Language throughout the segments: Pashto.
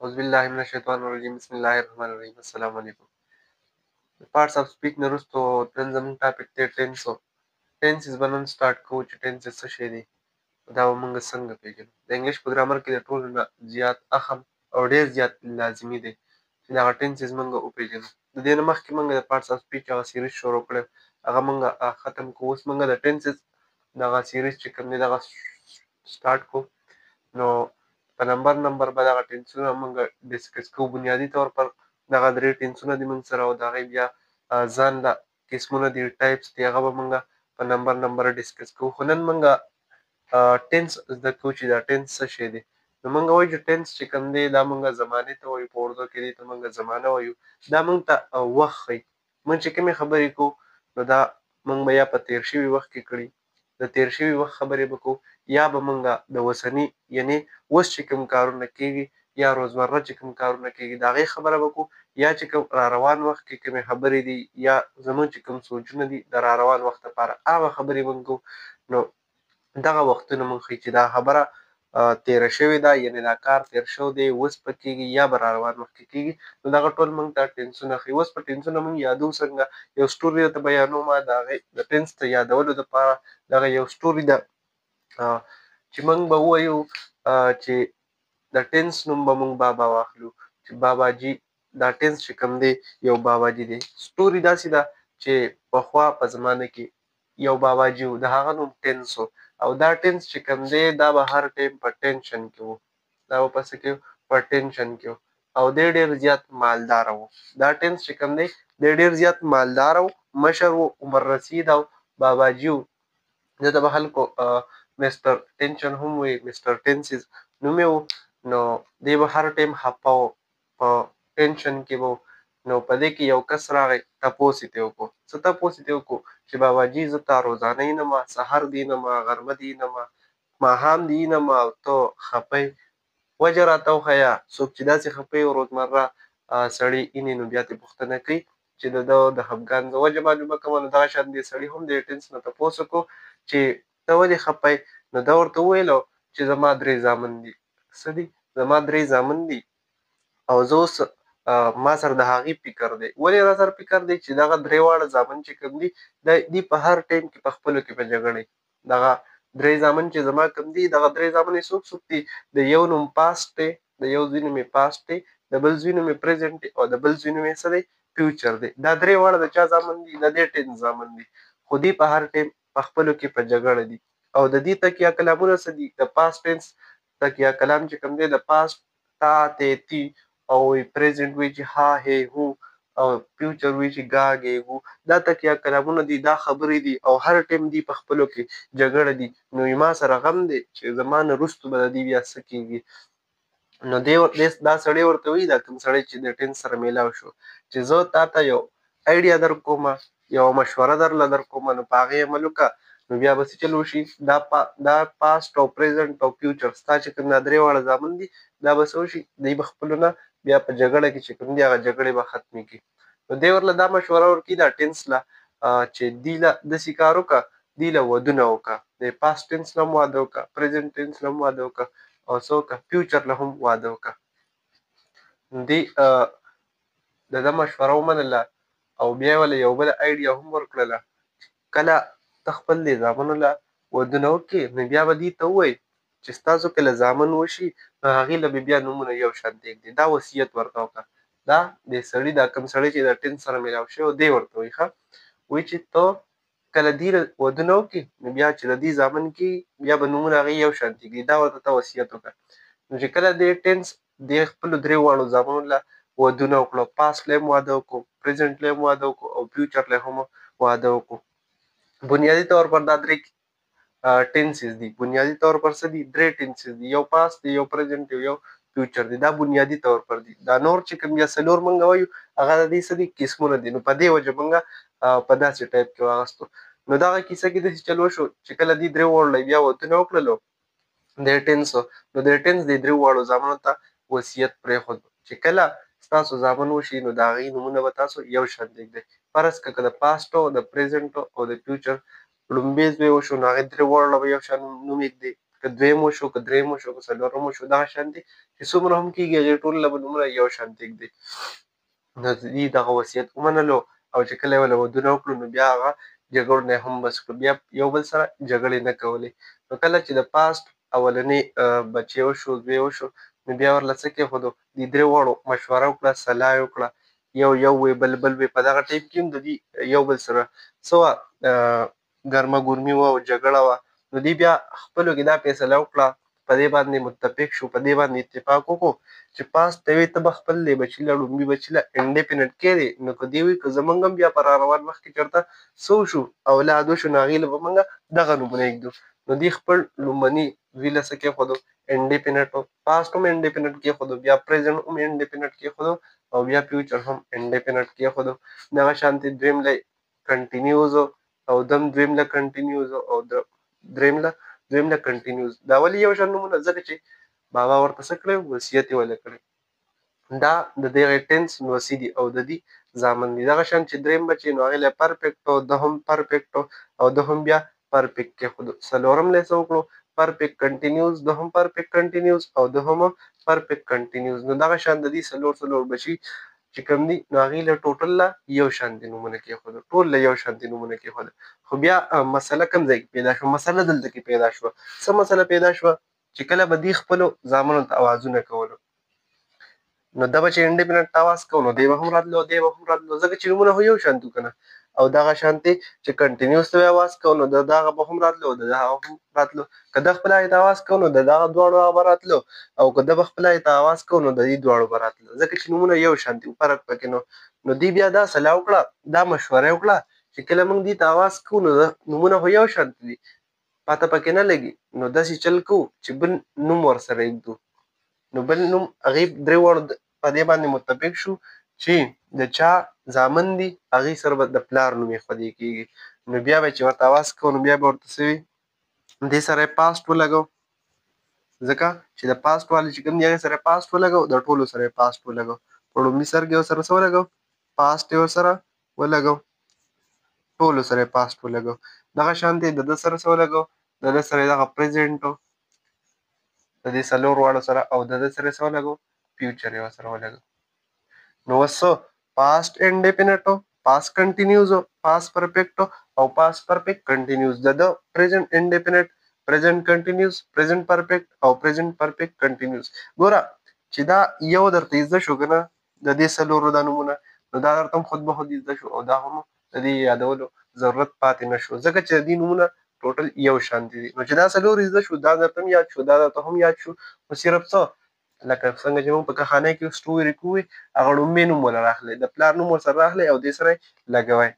اعوذ بالله من الشیطان الرجیم، بسم الله الرحمن الرحیم. السلام علیکم. پارټس اف سپیچ نه وروسته نن زموږ ټاپک دی ټینس. ټینسز به نن سټارټ کوو چې ټینسز څه شی دی، دا به موږ څنګه پېژنو. د انګلیش په ګرامر کې د ټولو نه زیات اهم او ډېر زیات لازمي دی چې دغه ټینسز موږ وپېژنو. د دې نه مخکې موږ د پارټس اف سپیچ هغه سیریز شروع کړی، هغه موږ ختم کړو. اوس موږ د ټینسز دغه سیریز چې کوم دی دغه سټارټ کوو. نو په نمبر نمبر به دغه ټینسونه موږ ډسکس کوو. بنیادي طور پر دغه درې ټینسونه دي موږ سره، او د هغې بیا ځان له قسمونه دي، ټایپس دي، هغه به موږ په نمبر نمبر ډسکس کوو. خو نن موږ ټینس زده کوو چې دا ټینس څه شی دی. نو موږ وایو چې ټینس چې کوم دی دا موږ زمانې ته وایو، په اردو کې دې ته موږ زمانه وایو. دا موږ ته وخت ښیي. موږ چې کومې خبرې کوو نو دا موږ به یا په تېر شوي وخت کې کړي، د تېر شوي وخت خبرې به کوو، یا به موږ د اوسني یعنې اوس چې کوم کارونه کېږي یا روزمره چې کوم کارونه کېږي د هغې خبره به کوو، یا چې کوم را روان وخت کې کومې خبرې دي یا زموږ چې کوم سوچونه دي د را روان وخت لپاره هغه خبرې موږ کوو. نو دغه وختونه موږ ښیي چې دا خبره تېره شوې ده، یعنې دا کار تېر شوی دی، اوس به کېږي یا به را روان وخت کې کېږي. نو دغه ټول موږ ته ټینسونه ښیي. اوس په ټینسونه موږ یادو څنګه؟ یو سټوري درته بیانوم، د هغې د ټینس ته یادولو دپاره دغه یو سټوري ده چې موږ به ووایو چې د ټینس نوم به موږ بابا واخلو، چې بابا جي. دا ټینس چې کوم دی یو بابا جي دی. سټوري داسې ده چې پخوا په زمانه کې یو بابا جي و، د هغه نوم ټینس و، او دا ټینس چې کوم دی دا به هر ټایم په ټینشن کې و، دا به په څه کې و؟ په ټینشن کې و، او دی ډېر زیات مالدار و. دا ټینس چې کوم دی دی ډېر زیات مالدار و، مشر و، عمر رسید او بابا جي و. ده ته به خلکو مستر ټینشن هم وایي، مستر ټینسز نوم یې و. نو دی به هر ټایم خفه و، په ټینشن کې به و. نو په دې کې یو کس راغی، تپوس یې ترې وکړو. څه تپوس یې ترې وکړو؟ چې بابا جي زه تا روزانه اینم، سهار دې اینم، غرمه دې اینم، ماښام دې اینم، او ته خفه یې، وجه راته وښیه. څوک چې داسې خفه وي روزمره سړی ایني، نو بیا ترې پوښتنه کوي چې د ده د خفګان زه وجه معلومه کړم. نو دغه شان دې سړي هم د ټینس نه تپوس وکړو چې ته ولې خفه یې؟ نو ده ورته وویل چې زما درې زامن دي. څه دي؟ زما درې زامن دي، او زه اوس ما سره د هغې فکر دی. ولې را سره فکر دی؟ چې دغه درې واړه زامن چې کوم دي دی په هر ټایم کې په خپلو کې په جګړه. دغه درې زامن چې زما کوم دي، دغه درې زامن یې څوک څوک دي؟ د یو نوم پاست دی، د یو زوی نوم یې پاست دی، د بل زوی نوم یې پریزنټ دی، او د بل زوی نوم یې څه دی؟ فیوچر دی. دا درې واړه د چا زامن دي؟ د دې ټین زامن دي، خو دی په هر ټایم په خپلو کې په جګړه دي. او د دې تکیه کلامونه څه دي؟ د پاست ټینس تکیه کلام چې کوم دی د پاست تا تی تی، او پریزنټ وی چې ها هی هو، او فیوچر وی چې ګا ګې ګو. دا تکیه کلامونه دي، دا خبرې دي، او هر ټایم دی په خپلو کې جګړه دي. نو ما سره غم دی چې زما نه وروستو به د دې بیا څه کېږي. نو دی دا سړی ورته وایي، دا کوم سړی چې د ټینس سره میلاو شو، چې زه تا ته یو ایډیا در کوم، یوه مشوره درله در کوم، نو په هغې عمل وکړه، نو بیا به څه چل وشي؟ دا پاست او پریزنټ او فیوچر ستا چې کوم دا درې واړه زامن دي، دا به څه وشي؟ دی به خپلو نه بیا په جګړه کې چې کوم دي هغه جګړې به ختمې کړي. نو دی ورله دا مشوره ورکړي دا ټینس له چې دی له داسې کار وکړه، دی له ودونه وکړه، د پاست ټینس له هم واده وکړه، پریزنټ ټینس له هم واده وکړه، او څه وکړه؟ فیوچر له هم واده وکړه. نو دی د ده مشوره ومنله، او بیا یې ورله یو بله ایډیا هم ورکړله چې کله ته خپل دې زامنو له ودونه وکړې، نو بیا به دې ته ووایي چې ستاسو کله زامن وشي نو هغې له به بیا نومونه یو شان کېږدي. دا وصیت ورته وکړه. دا د سړي، دا کوم سړی چې د ټین سره میلاو شوی دی ورته وایي، ښه وایي چې ته کله دې ودونه وکړې نو بیا چې د دې زامن کېږي بیا به نومونه هغې یو شان کېږدي. دا ورته ته وصیت وکړه. نو چې کله دې ټینس دې خپلو درې واړو زامنو له ودونه وکړو، پاست له هم واده وکړو، پریزنټ له هم واده وکړو، او فیوچر له هم واده وکړو. بنیادي طور پر دا درې ټینسز دي. بنیادي طور پر څه دي؟ درې ټینسز دي، یو پاست دی، یو پریزنټ دی، یو فیوچر دی. دا بنیادي طور پر دي. دا نور چې کوم بیا څلور مونږ وایو هغه د دې څه دي؟ قسمونه دي. نو په دې وجه مونږ په داسې ټایپ کې واغستو. نو دغه کیسه کې داسې چل وشو چې کله دې درې واړو له بیا ودونه وکړلو د ټینس، نو د ټینس د درې واړو زامنو ته وصیت پرېښود چې کله ستاسو زامن وشي نو د هغې نومونه به تاسو یو شان کېږدئ. فرض کړه که د پاست او د پریزنټ او د فیوچر ړومبی زوی وشو نو هغې درې واړو له به یو شان نوم ایږدئ، که دویم وشو، که دریم وشو، که څلورم وشو، دغه شان دي چې څومره هم کېږي هغې ټولو له به نومونه یو شان کېږدي. نو دوی دغه وصیت ومنلو او چې کله یې ورله ودونه وکړو نو بیا هغه جګړو نه هم بس کړو، بیا یو بل سره جګړې نه کولې. نو کله چې د پاست اولنی بچی وشو، زوی وشو، نو بیا ورله څه کېښودو، دې درې واړو مشوره وکړه، سلا یې وکړه، یو یو وی بل بل وی. په دغه ټایم کې هم د دوی یو بل سره څه وه، ګرمه ګرمي وه او جګړه وه. نو دوی بیا خپلو کې دا فیصله وکړه، په دې باندې متفق شو، په دې باندې اتفاق وکړو چې پاس ته وی ته به خپل دی بچي له ړومبي بچي له انډیپینډ کېدې. نو که دی وی که زمونږ هم بیا په را روان وخت کې چېرته څه وشو اولاد وشو نو هغې له به مونږ دغه نومونه ږدو. نو دوی خپل لومړني زوی له څه کېښودو، انډیپینډ، پاست هم انډیپینډ کېښودو، بیا پریزنټ هم انډیپینډ کېښودو او بیا فیوچر هم انډیپینډ کېښودو. دغه شانتې دویم له کنټینیوز او دم دویم له کنټینیوز او دریم له دویم له کنټینیوز. دا ولې یو شان نومونه؟ ځکه چې بابا ورته څه کړی، وصیت یې ورله کړی. دا د دغې ټنس نوسي دي او د دې زامن دي. دغه شان چې دریم بچی نو هغې له پرفیکټ او ده هم پرفیکټ او ده هم بیا پرفیکټ کېښودو. څلورم له یې څه وکړو، پرفیکټ کنټینیوز، ده هم پرفیکټ کنټینیوز او ده هم پرفیکټ کنټینیوز. نو دغه شان د دې څلور څلور بچي چې کوم دي نو هغې له ټوټل له یو شان دي نومونه کېښودو، ټول له یو شان دي نومونه کېښودل. خو بیا مسله کوم ځای کې پیدا شوه؟ مسله دلته کې پیدا شوه. څه مسله پیدا شوه؟ چې کله به دوی خپلو زامنو ته اوازونه کولو نو ده به چې انډیپینډنټ اواز کوو نو دی به هم راتلو، دی به هم راتلو، ځکه چې نومونه خو یو شان دي که نه. او دغه شانتې چې کنټینیوس ته به اواز کوو نو د دغه به هم راتلو، د دغه هم راتلو. که ده خپله هغې ته اواز کوو نو د دغه دواړو هغه به راتلو، او که ده به خپله هغې ته اواز کوو نو د دې دواړو به راتلو، ځکه چې نومونه یو شان دي، فرق پکې نه. نو دوی بیا دا سلا وکړه، دا مشوره یې وکړه چې کله موږ دوی ته اواز کوو نو نومونه خو یو شان دي، پته پکې نه لګي، نو داسې چل کوو چې بل نوم ورسره ږدو. نو بل نوم هغې درې واړو په دې باندې متفق شو چې د چا زامن دي هغې سره به د پلار نوم ایښودی کېږي. نو بیا به چې ورته اواز کوو نو بیا به ورته څه وي، دې سره یې پاست ولګو، ځکه چې د پاست والي چې کوم دي هغې سره یې پاست ولګو، د ټولو سره یې پاست ولګو. په لومړي سر کې ورسره څه ولګو، پاست یې ورسره ولګو، ټولو سره یې پاست ولګو. دغه شان دی د ده سره څه ولګو، د ده سره یې دغه پریزنټ د دې څلور واړو سره، او د ده سره یې څه ولګو، فیوچر یې ورسره ولګو. نو اوس څه، پاست انډیفینټ، پاست کنټینیوز، پاست پرفیکټ او پاست پرفیکټ کنټینیوز. د ده پریزنټ انډیفینټ، پریزنټ کنټینیوز، پریزنټ پرفیکټ او پریزنټ پرفیکټ کنټینیوز. ګوره چې دا یو درته زده شو که نه د دې څلورو دا نومونه، نو دا درته هم خود به خود زده شو او دا هم د دې یادولو ضرورت پاتې نه شو، ځکه چې د دې نومونه ټوټل یو شان دي. نو چې دا څلور زده شو، دا درته هم یاد شو، دا درته هم یاد شو، خو صرف څه لکه څنګه چې موږ په کخانه کې سټوري کوو، هغه ړومبی نوم ورله راخلئ، د پلار نوم ورسره راخلئ او دې سره یې لګوئ.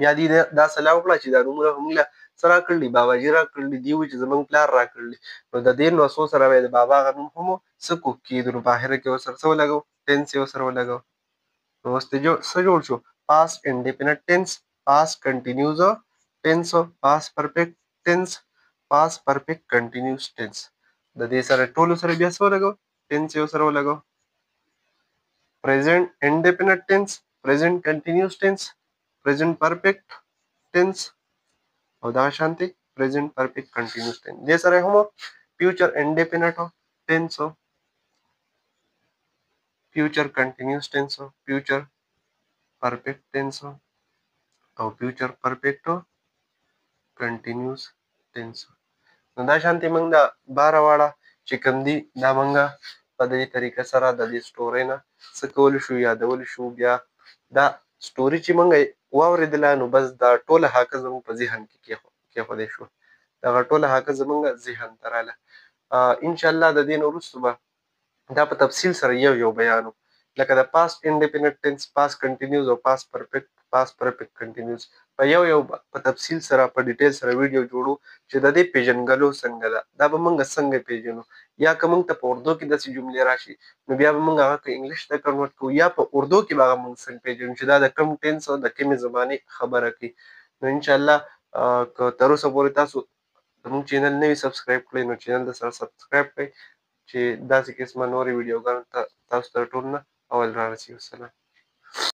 بیا دوی دا سلا وکړه چې دا نومونه خو موږ له څه راکړل دي، باباجي راکړل دي، دوی وویل چې زموږ پلار راکړل دي، نو د دې نوسو سره به یې د بابا هغه نوم هم څه کو کېدو. نو په آخره کې ورسره څه ولګو، ټنس یې ورسره ولګو. نو اوس ترې څه جوړ شو، پاست انډیفینټ ټنس، پاست کنټینیوز ټنس، پاست پرفیکټ ټنس، پاست پرفیکټ کنټینیوز ټنس. د دې سره ټولو سره بیا څه ولګو، ټنس یې ورسره ولګو. پریزنټ انډیفینټ ټنس، پریزنټ کنټینیوز ټنس، پریزنټ پرفیکټ ټنس او دغه شانتې پریزنټ پرفیکټ کنټینیوز ټنس. دې سره هم فیوچر انډیفینټ ټنس، فیوچر کنټینیوز ټنس، فیوچر پرفیکټ ټنس او فیوچر پرفیکټ کنټینیوز ټنس. نو دا شانتې موږ دا باره واړه چې کوم دي دا موږ په دې طریقه سره د دې سټوري نه څه کولی شو، یادولی شو. بیا دا سټوري چې موږ واورېدله نو بس دا ټوله حاکه زموږ په ذهن کې کېښودی شو، دغه ټوله حاکه زموږ ذهن ته راله. انشاءالله د دې نه وروسته به دا په تفصیل سره یو یو بیانو، لکه د پاست انډیپینډنټ ټنس، پاست کنټینیوز او پاست پرفیکټ، پاست پرفیکټ کنټینیوز په یو یو په تفصیل سره په ډیټیل سره ویډیو جوړو چې د دې پیژنګلو څنګه ده، دا به موږ څنګه پیژنو، یا که موږ ته په اردو کې داسې جملې راشي نو بیا به موږ هغه که انګلیش ته کنورټ کوو، یا په اردو کې به هغه موږ څنګه پیژنو چې دا د کوم ټنس او د کومې زمانې خبره کوي. نو انشاءالله که تر اوسه پورې تاسو زموږ چینل نه وي سبسکرایب کړی نو چینل د سره سبسکرایب کړئ چې داسې قسمه نورې ویډیوګانو ته تاسو تر ټولو نه اول را رسېږي. والسلام.